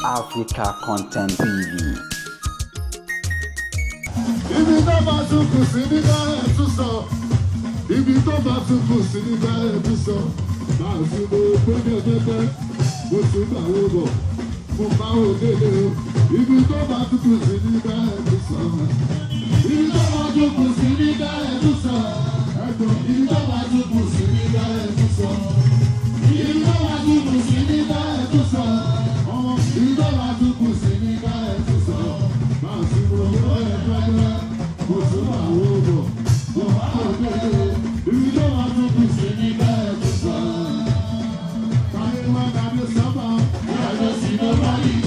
Africa Content TV. Ibi tó bá tún kù sí ní ká ẹ̀ tún sọ. Ibi tó bá tún kù sí ní ká ẹ̀ tún sọ. Máa fi mo gbẹ́dẹ̀ pẹ́pẹ́, mo tún gbà wó bọ̀, mo bá wò délé o. Ibi tó bá tún kù sí ní ká ẹ̀ tún sọ. Ibi tó bá tún kù sí ní ká ẹ̀ tún sọ. Ẹ̀gbọ́n ibi tó bá tún kù sí ní ká ẹ̀ tún sọ. Ibi tó bá tún kù sí ní ká ẹ̀ tún sọ. Ọmọ ibi tó bá tún kù sí ní ká ẹ̀ tún sọ. Máa fi mo gbẹ́dẹ̀ pẹ́pẹ́, mo tún gbà wó bọ̀, mo bá wò délé o. Ibi tó bá tún kù sí ní ká ẹ̀ tún sọ. Táyé wá dàbí sábà, ìyàtọ̀ sí ló bá yìí.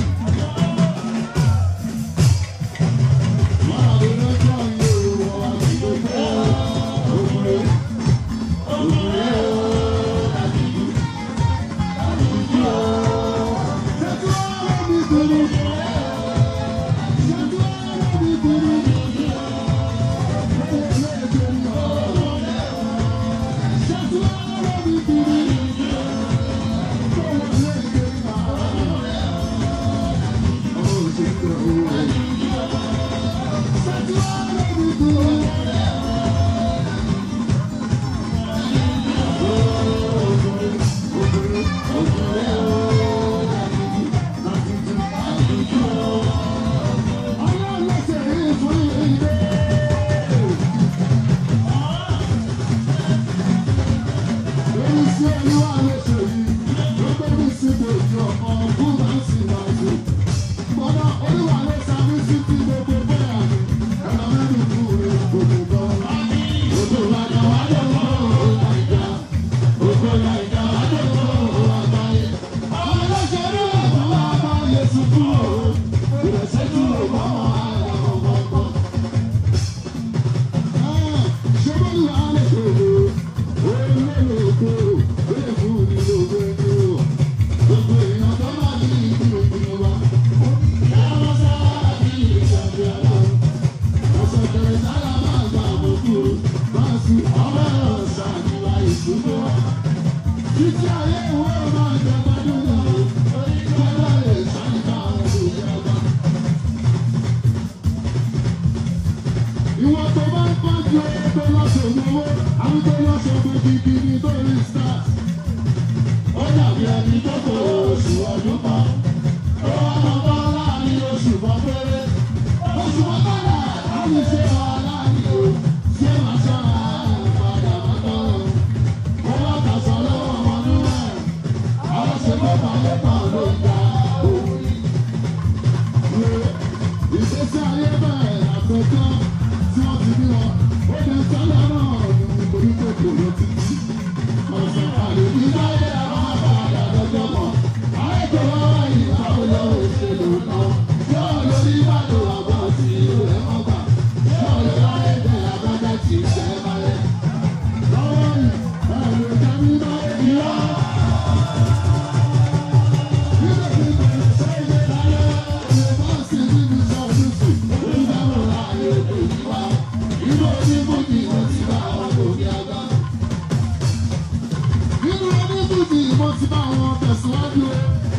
Ìwọ tó bá ń pàjọ tó lọ́sọ̀gbọ̀ owó, àwọn tó lọ́sọ̀gbọ̀ gidi ní torí stars. Ó dàbí ẹni tó kò oṣù ọdún kan. Ó wá máa bá láàrin oṣù kan péré. Oṣù mọ́kànlá á ní ṣe wà láàrin o. Ṣé màá ṣọ́ra padà máa tọ́ o? Ó wá kàṣọ lọ́wọ́ ọmọ níwẹ̀. Àwọn ṣe ló máa lé tán ló ń ga òun ni. Ìgbésí ayé bẹ̀rẹ̀ àtọ̀tọ̀ tí wọ́n ti bí wọn, ó lè sálẹ̀ náà ní orí kòkò lọ títí. Ọ̀sán àlè ní báyé àwọn àbàdà lọ́jọ́ mọ̀. Àìkò wá ìgbà wo òṣèlú náà. Yóò lórí ìbàdàn àbọ̀ tí ìlú rẹ̀ mọ́ gbà. Yóò lè láyé bẹ̀ àbájá tí ì jẹ́ balẹ̀. Lọ́wọ́ yìí, ẹ̀ lè jẹ́ mi báyé ìyá. Mo ti bá wọn tẹ̀síwájú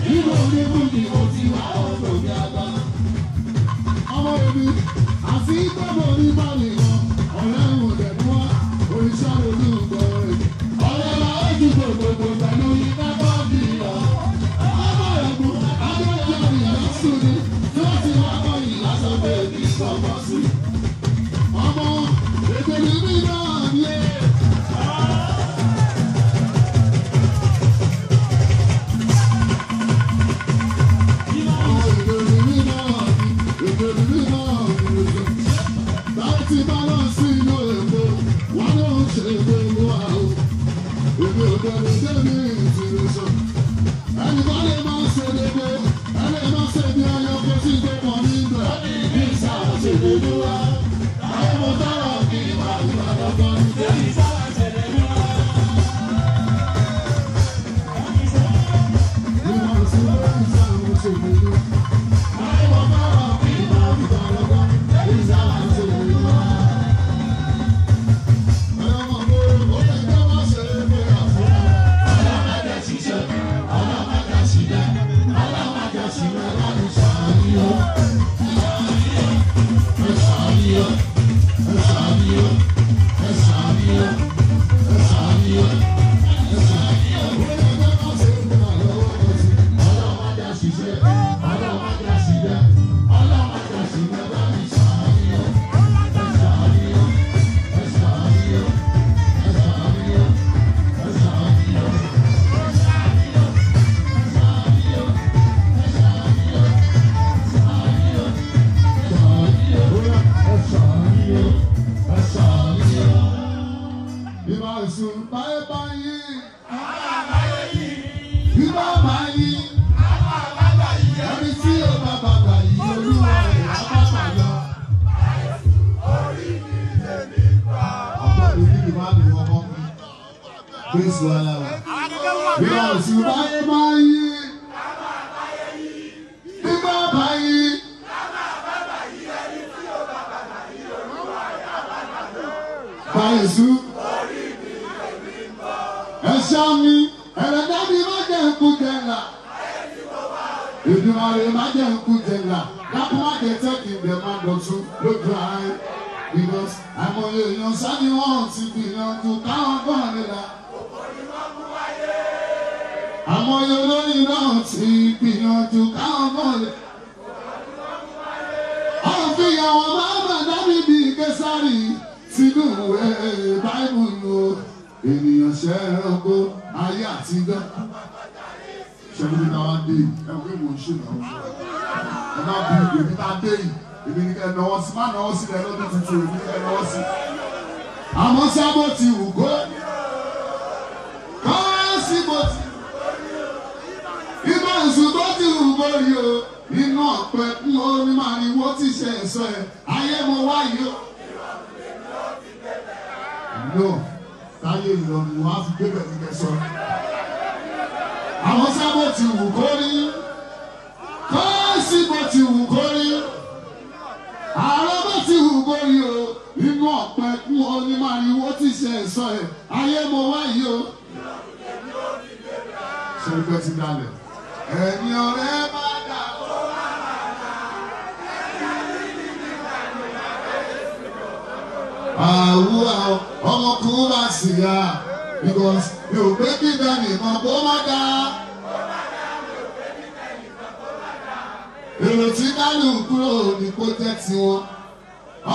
nínú oníbùdí mo ti wá ọ̀dọ̀ mi àgbà. Ọmọ mi àti gbọ́dọ̀ ní báyìí wọn ọ̀rẹ́ òun dẹ̀nu wá oríṣà lórí ìgbọ̀ rẹ̀. Ọ̀rẹ́ wa ó ti gbogbogbò pẹ̀lú iná bọ́ọ̀dì lọ. Ọmọ ẹ̀gbọ́n adéjọ́ ìyá sùn ni tí wọ́n ti wá kọ́ ìlàsọ bẹ́ẹ̀ ní ìsọ̀kọ̀ sí. Ọmọ ètò ìbí náà ni é. Láti bá lọ sí ìlú Èkó, wọ́n ló ń ṣe gbogbo àwọn. Èmi ò bẹ̀rù débi ìtìrìsàn. Ẹnì kan lè máa ṣe dédé, ẹni máa ṣe bí ọyọ kó sí tó mọ̀ nígbà. Ní ìsàlọ̀ ṣe dédé wá. Àwọn ọmọ táwọn kì í máa ń gbà lọ́kọ́ ní débi ìsàlọ̀ ṣe dédé wá. Ní ìsàlọ̀ ṣe dédé wá. Àwọn ọmọ táwọn kì í máa ń gbà lọ́kọ́ ní débi ìsàlọ̀ ṣe dédé wá. Ọlọ́mọdé ṣiṣẹ́, ọlọ́mọdé ṣiṣẹ́, ọlọ́mọdé ṣiṣẹ́. Kristu alára. Bí ọ̀sùn báyé máa ń yí, bí bàbá yí. Báyìí ẹ̀ṣọ́ mi, ẹ̀rẹ̀dá mi má jẹ́ nkú jẹ́ ńlá. Èdùmàrè má jẹ́ nkú jẹ́ ńlá. Dákú má jẹ́ tẹ́kì ìbẹ̀ má dọ̀tún lójú ààrẹ. Because àìmọye èèyàn sáni wọ́n ti gbìyànjú káwọn gbọ́n nílà. Àmọye olórin náà ti gbìyànjú káwọn gbọ́n nílà. Àwọn fìyàwó máa bà dábì bíi Késárì sínú ìwé Báíbùlù o. Ènìyàn ṣe ẹranko ayé àtijọ́. Ṣẹ́gun ní táwa dé yìí, ẹ wọ́n mò ń ṣe náà. Ẹ má bí èmi tá a dé yìí, èmi ní kẹ́ ẹ náwó sí, má náwó sílẹ̀ lọ́dún tuntun, èmi ní kẹ́ ẹ náwó sí. Àmọ́ sábò ti wù kó. Kọ́ sí bó ti. Ibà nsù tó ti wù kó rí o. Inú ọ̀pẹ ń orí máa ní wọ́n ti ṣe ẹ̀sọ́ ẹ̀. Ayé mo wáyé o. No, táyé ìrọ̀rùn wá fi gbé bẹ̀rẹ̀ nígbẹ̀ sọ. Àwọn sábò ti wù kó rí. Kọ́ọ̀sì bó ti wù kó rí. Ààrẹ bó ti wù kó rí o. Inú ọ̀pẹ kún onímọ̀rìnwó ti ṣe ẹ̀sọ́ ẹ̀. Ayé mo wáyé o. Ṣé ti dalẹ̀? Ẹni ọ̀rẹ́ bá dà ó. Àwùwà ọmọkùnrin bá sì yá because mi ò gbé bíbẹ́ nìkan kó má dá. Èrò tí kálù kúrò ní kó jẹ́ tiwọn.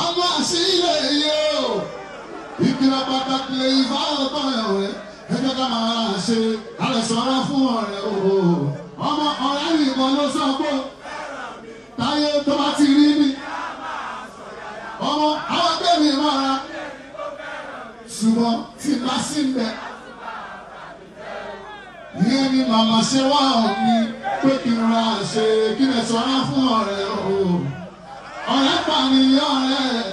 Ọmọ àṣìlẹ̀ yìí o. Ìkìlọ̀ pàtàkì lèyí fáwọn tó ẹ̀wẹ̀. Ẹ jẹ́ ká máa ṣe kálẹ̀ sọ̀rọ̀ fún ọ̀rẹ́ o. Ọmọ ọ̀rẹ́ nìkan ló sọ pé táyé tó bá ti rí mi. Ọmọ àwọn gbẹ̀mí mọ́ra. Ṣùgbọ́n tí bá sí ń bẹ. Ìyẹn ni màmá ṣe wá mi pé kí n ra ṣe kí lè sọ̀rọ̀ fún ọ̀rẹ́ o. Ọ̀rẹ́ pànìyàn ọ̀rẹ́.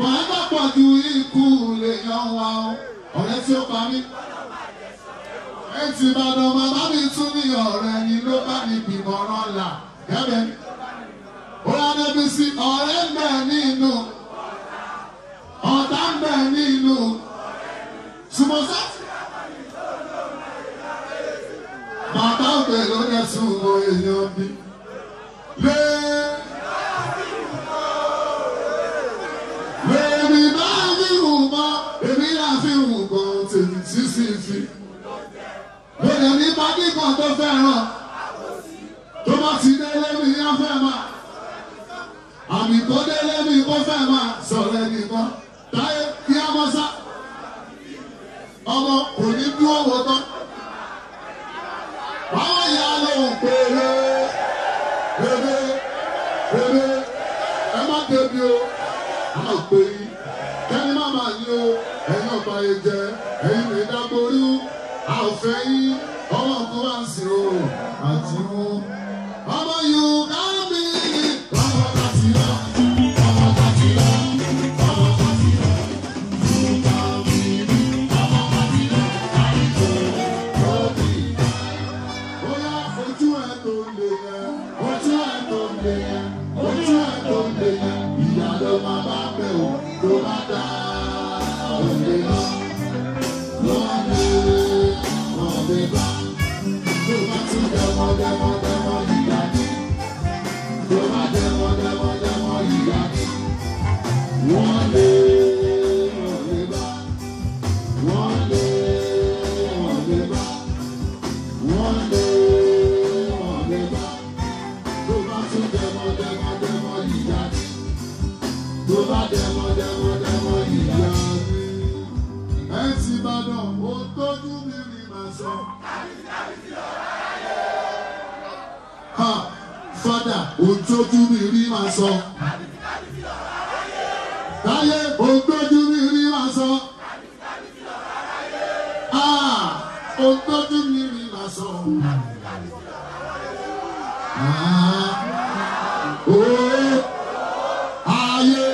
Ọ̀rẹ́ bá pọ̀ ju ikú lè yan wa o. Ọ̀rẹ́ tí ó pa mí. Ẹtì Ìbàdàn màmá mi tún ní ọ̀rẹ́ ni ló bá mi bìmọ̀ràn là. Gẹ́gẹ́ ó rán ẹbí sí ọ̀rẹ́ ń bẹ nínú. Ọ̀tá ń bẹ nínú. Ṣùgbọ́n sá. Bàbá òkè ló dẹ̀ sùn mọ́ èèyàn bí. Lé. Lèmi bá fi hù mọ́, èmi náà fi hù gan tèmi tí sì fi. Mo lè ní pàdé kan tó fẹ́ràn. Tó bá ti délé mi á fẹ́ máa. Àmì tó délé mi kó fẹ́ máa sọ̀rọ̀ ẹnìkan. Táyé kí á mọ́ sá. Ọmọ kò ní dúró wò tán. Báwọn ìyá lóhùn péré, péré, péré, ẹ má débi o, a ò pè yín, kẹ́ni má máa yín o, ẹ̀yin ọ̀pá yẹn jẹ, ẹ̀yin lè dágborí, a ò fẹ́ yín, ọmọ kó wá ń sìn o, àti mú. Ọmọ yìí ká mi, ọmọ láti lọ, ọmọ láti lọ, ọmọ láti lọ, ọmọ láti lọ, àìkú, òbí. Bóyá ojú ẹ̀ tó lè yẹn, ojú ẹ̀ tó lè yẹn, ojú ẹ̀ tó lè yẹn, ìyá ló máa bá bẹ̀ ò ló máa dá òde lọ. Wọ́n lè wọ́n lè bá tó bá tún dẹ́mọ́ dẹ́mọ́ dẹ́mọ́ ìyá ní. Tó bá dẹ́mọ́ dẹ́mọ́ dẹ́mọ́ ìyá ní. Wọ́n lè wọ́n lè bá wọ́n lè wọ́n lè bá wọ́n lè wọ́n lè bá tó bá tún dẹ́mọ́ dẹ́mọ́ dẹ́mọ́ ìyá ní. Tó bá dẹ́mọ́ dẹ́mọ́ dẹ́mọ́ ìyá ní. Ẹ ti Ìbàdàn, ó tójú mi rí màá sọ. Ha! Fada, ó tójú mi rí màá sọ. Táyé, ó tójú mi rí màá sọ. Ah! Ó tójú mi rí màá sọ. Ah! Oh! Ayé!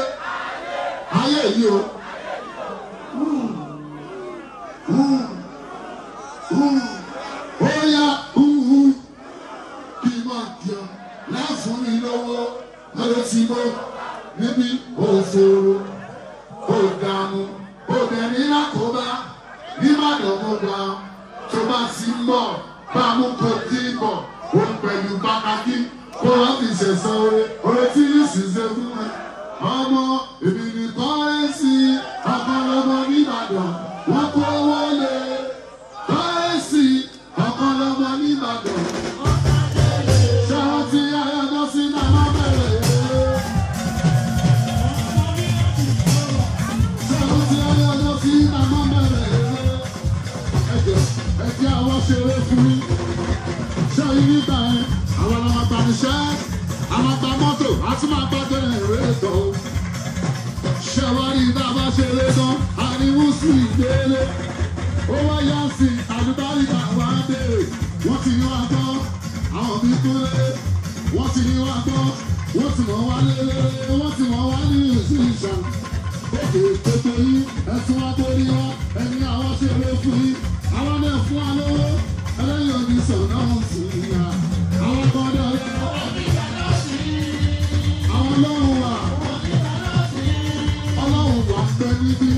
Ayé yìí o. Láfún mi lówó lọ́dọ̀ tí mo níbi òṣòro òdààmú obìnrin lákòóbá nígbàdàn mo gbà tó bá ti ń bọ̀ bá mú kó tí ń bọ̀ òun pẹ̀lú pàtàkì kó wọ́n fi ṣẹ̀sán oore oore tí yóò sì ṣe fún ẹ. Ọmọ èmi ní kọ́rẹ́sì ọ̀kanlọ́mọ nìbàdàn wọ́n kó wọlé kọ́rẹ́sì ọ̀kanlọ́mọ nìbàdàn. Ṣé wọ́n ti ayọ̀dọ́ sí náà bẹ̀rẹ̀ eré? Ṣé wọ́n ti ayọ̀dọ́ sí náà bẹ̀rẹ̀ eré? Ẹ̀jẹ̀ ẹ̀jẹ̀ àwọn ṣeré fún mi. Ṣé yín nígbà yẹn àwọn ọmọ agbanisẹ́ àwọn gba mọ́tò àti máa bá tẹ̀lé ìwé ètò. Ṣé wá rí bá a bá ṣeré tán ariwo sí ìdílé. Ó wá yá sí àlùbáríkà wá béèrè. Wọ́n ti ní wá gbọ́ àwọn bí kúlé. Wọ́n ti ní wá gbọ́ wọ́n ti mọ̀ wá lélẹ̀ wọ́n ti mọ̀ wá ní ìṣìṣà. Òkè tètè yín ẹ̀sùn wa borí wa ẹni àwọn ṣeré fún yín. Àwọn náà fún wa lówó ẹlẹ́yìn oníṣàn náà sì yá. Àwọn kan dẹ̀ àwọn ọlọ́run wà ọlọ́run wà ń bẹ níbí.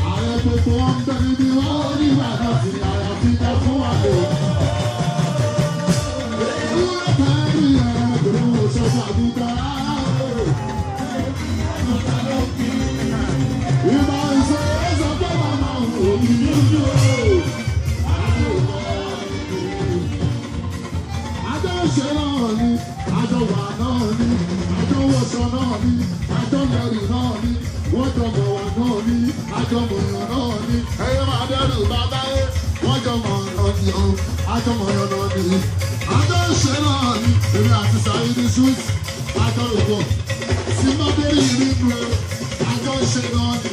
Ààrẹ gbogbo wọn ń bẹ níbí wọn ò ní ìwà náà sí àyà tí ká fún wa lò. Ewúrẹ́ kan rí ẹran kò ló ń sọ fún àgùntàn rárá o. Ìmọ̀ ìṣòro sọ pé màmá òun ò ní dúdú o. Àjọ ṣe náà ni, àjọ wà náà ni, àjọ wọṣọ náà ni, àjọ mẹ́rin náà ni, wọ́n jọ mọ̀ wà náà ni, àjọ mọ̀yàn náà ni, ẹyẹ máa dẹ́rù bàbá yẹ, wọ́n jọ mọ̀yàn ni o, àjọ mọ̀yàn náà ni. Àjọ ṣe náà ni, èmi àti Saheed Sweet, àjọ rògbò, tí mọ́tòrí rí nu o, àjọ ṣe náà ni,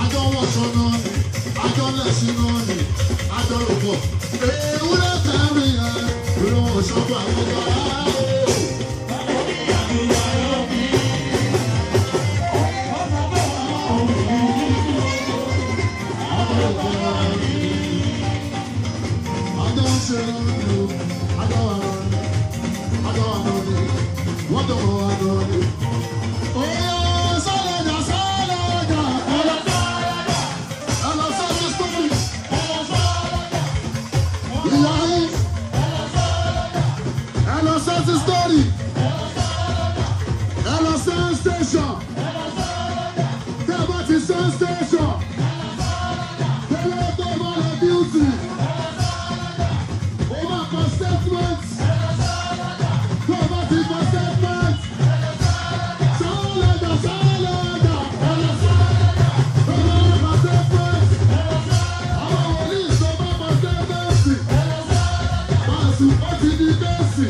àjọ wọṣọ náà ni, àjọ lẹ̀sìn náà ni, àjọ rògbò. Ewúrẹ́ tẹ̀rí ẹ̀ ló ń sọ́kọ̀ àwọn ọmọ rẹ̀. Àjọ ń ṣe lọ́nà àjọ wà lọ́nà àjọ wà lọ́nà wọ́n jọ mọ̀ wà lọ́nà. Oyè sọ́lọ́jà sọ́lọ́jà ẹ̀lọ́ sọ́lọ́ sọ́lọ́ ìyá yín ẹ̀lọ́ sọ́sí sítórì ẹ̀lọ́ sọ́sí station tẹ́ ẹ bá ti sọ́sí station tẹ́lẹ̀ tó bá lọ duty ó máa kọ statement tó o bá ti kọ statement sọ́lọ́jà sọ́lọ́jà ẹ̀lọ́ sọ́lọ́jà tó bá kọ statement àwọn wòlíì tó bá kọ statement báàsì ó ti di bẹ́ẹ̀sì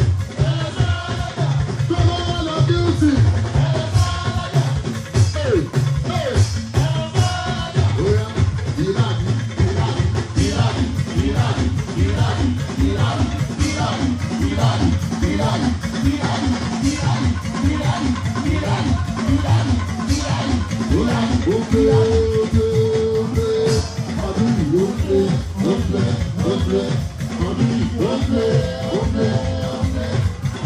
tó bá wà lọ duty. Hey, hey. Oya, ìlàdí, ìlàdí, ìlàdí, ìlàdí, ìlàdí, ìlàdí, ìlàdí, ìlàdí, ìlàdí, ìlàdí, ìlàdí, ìlàdí, ìlàdí, ìlàdí, ìlàdí. Oya, ó pé, ó pé, ó pé, ọdún yìí ó pé, ó pé, ó pé, ọdún yìí ó pé, ó pé, ó pé,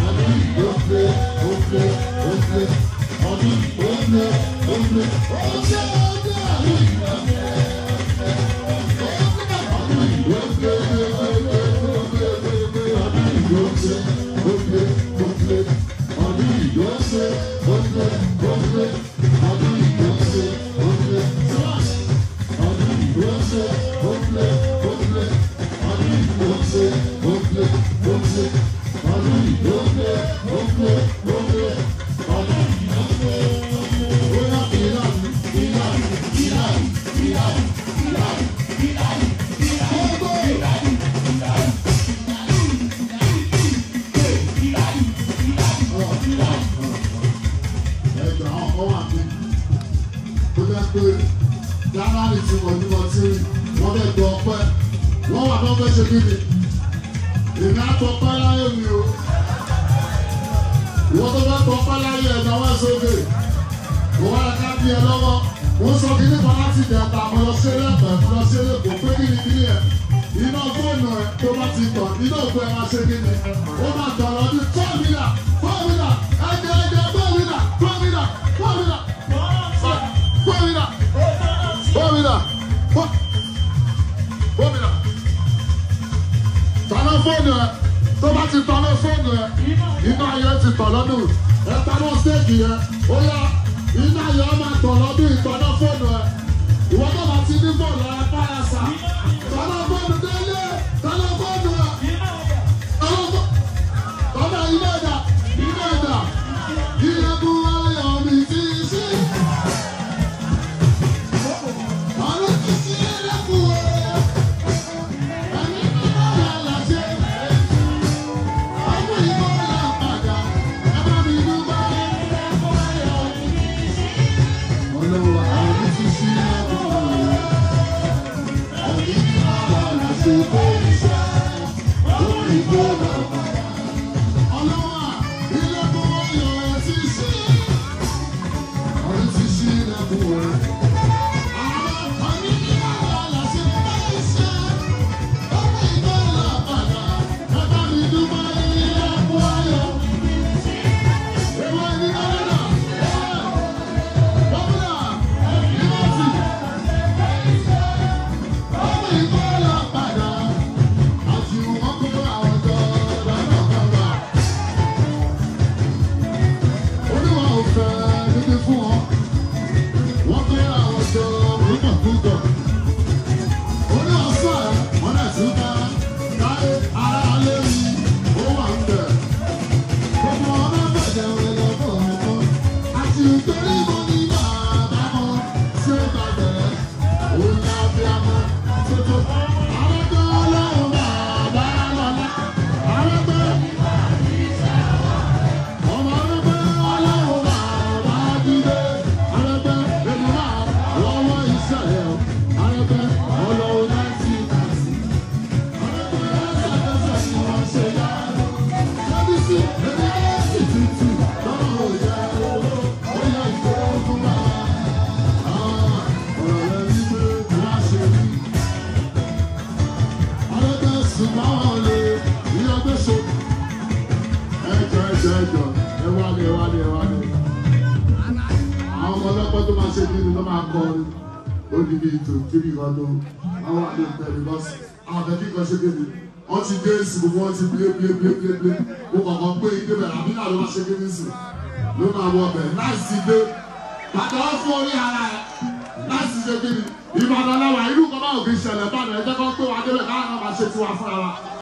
ọdún yìí ó pé, ó pé, ó pé, ọdún yìí ó pé, ó pé, ó pé, ó pé, ọdún yìí ó pé. Ọdún yìí ó pé, ó pé, ó pé, ó pé, ọdún yìí ó pé, ó pé, ó pé, ọdún yìí ó pé, ó pé, ó pé, ọdún yìí ó pé, ó pé, ọdún yìí ó pé, ó pé, ó pé, ọdún yìí ó pé, ó pé, ó pé, ọdún yìí ó pé, ó pé, ó pé, ọdún yìí ó pé, ó pé. Ó yá ìlànà, ìlànà, ìlànà, ìlànà, ìlànà, ìlànà, ìlànà. Ẹgbẹ́ àwọn ọmọ wà ní ó jẹ́ pé January tí wọ́n ní wọ́n ti rí wọ́n fẹ́ gbọ́ ọpẹ́ wọ́n wà tó fẹ́ ṣe kí ni èmi á gbọ́ ọpẹ́ láyé mi o ìwọ́n tó fẹ́ gbọ́ ọpẹ́ láyé ẹ̀ náà wá sókè òun á ká bí ẹ lọ́wọ́ wọ́n sọ kí nípa láti dẹ̀ta mo lọ ṣeré ẹ̀pẹ̀ mo lọ ṣeré kò pé kí ni kí ni ẹ̀ iná fóònù ẹ̀ tó bá ti tàn iná òkú ẹ̀ máa ṣe kí ni ó máa tàn lọ́dún 12 fóònù ẹ. Tó bá ti tọ̀nà fóònù ẹ, iná ayọ̀ ti tọ̀ lọ́dún. Ẹ paná stéèkì yẹn, ó yá, iná ayọ̀ máa tọ̀ lọ́dún ìtọ̀nà fóònù ẹ. Ìwọ tó bá ti ní fóònù ẹ fara sà. Tọ̀nà fóònù délé, tọ̀nà fóònù ẹ. Tọ̀nà iná ẹ̀dá, iná ẹ̀dá. Ilẹ̀kùn ayọ̀ mi ti ṣí. Ọ̀run ti ṣí ilẹ̀kùn ẹ̀. Ẹ̀mí mímọ́ yà láṣẹ. Ọmọ ìbọn là padà. Ẹ bá mi dúpẹ́. Ilẹ̀kùn ayọ̀ mi ti ṣí. Ọlọ́wà ọ̀run ti ṣí ilẹ̀kùn ẹ̀. Ẹ̀mí mímọ́ yà láṣẹ kó iṣẹ́. Ọmọ ìbọn là padà. Ọlọ́wà ilẹ̀kùn ayọ̀ ẹ̀ ti ṣí. Ọ̀run ti ṣí ilẹ̀kùn ẹ̀. Olúwa ò fẹ́ níbi fún ọ, wọ́n pé àwọn jọ púpọ̀ púpọ̀. Ọlọ́run láti tàṣí. Àwọn ọmọ ọlọ́pàá tó máa ṣe kí ni ló máa kọrin ó di bíi tó tíbi kan tó àwọn àdéhùn tẹ̀lé bọ́sì àwọn àfẹ́ kíkan ṣe kéde wọ́n ti dé sí gbogbo wọ́n ti blé blé blé blé blé mo kọ̀ọ̀kan pé ilé bẹ̀rẹ̀ àbí náà ló máa ṣe kéde sí ló máa wọ ọbẹ̀ láìsí dé bàtà ó fún orí ara ẹ̀ láìsí ṣe kéde Ìbàdàn làwà irú kan báwo kì í ṣẹlẹ̀ bàdàn ẹ jẹ́ kó pé wà débẹ̀ káwọn náà máa ṣe tiwa fúnra wa.